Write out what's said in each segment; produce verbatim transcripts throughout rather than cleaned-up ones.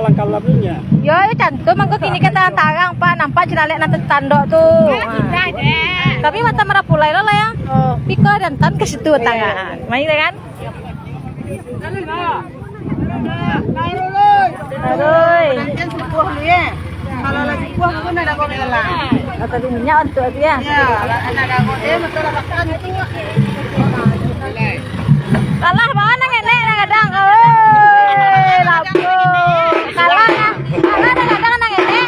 Kalau punya. Yo, yo, cantum, mangko kini kan tarang-tarang, Pak, nampak jelalek nan tatandok tu. Ha. Tapi mata marapulai lo lah, ya. Oh. Piko dantan ka situ tarang. Main kan? Taruih. Kalau lah subuh pun ada kau jalan. Atau di minyak untuk itu, ya? Ya, ada kau dia, betul lah, makan itu. Kalah bana ngenek kadang-kadang. Oi, lapo. Kalah, kalah kadang-kadang ngenek.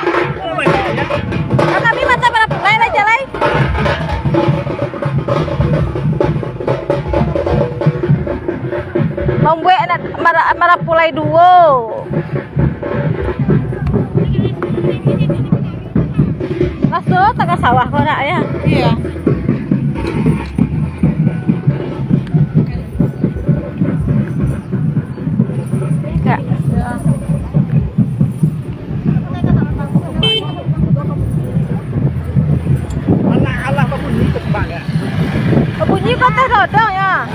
Tapi mata marapulai lah, jalai. Mambuek anak mara-, marapulai duo. Masuk tangah sawah ko nak, ya? Iya. Kak. Mana alah babunyi tu, Bang, ya? Babunyi ko teh dodong, ya.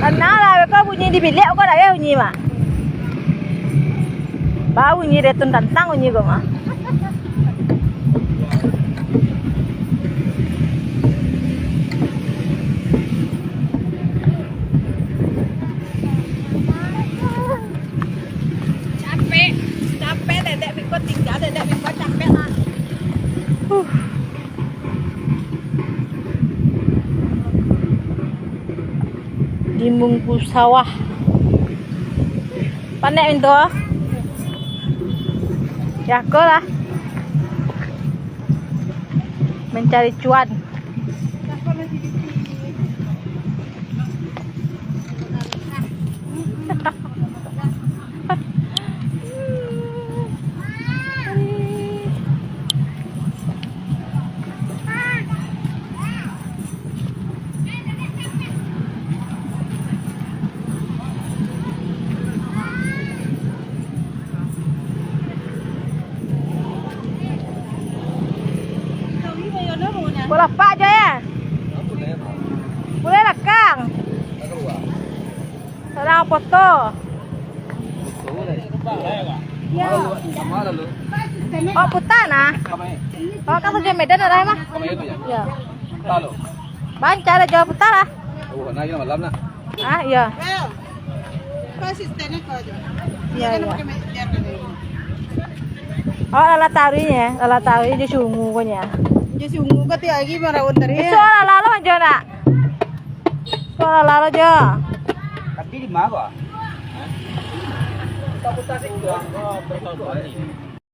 Tanang lah, beko bunyi di bilik ko dak ya bunyi, Mak. Bau bunyi dia tun tantang bunyi ko, Mak. Capek, capek, Dedek Miko tinggal, Dedek Miko capek lah. Huh. Di munggu sawah. Panek minto. Ya, ko lah. Mencari cuan. Bola pak jo ya? Boleh lakang. Sadang foto. Ya. Oh, puta nah. Oh, kan sajo Medan ada mah. Ya. Banca ada jual puta lah. Ah, iya. Iya, iya. Oh, lalat taruih ya, lalat taruih jo sungu ko nya. Jo sungu ko tiap hari maraun tadi. Itu lalat lo jo nak. Suara lalo jo. Tapi di ma ko?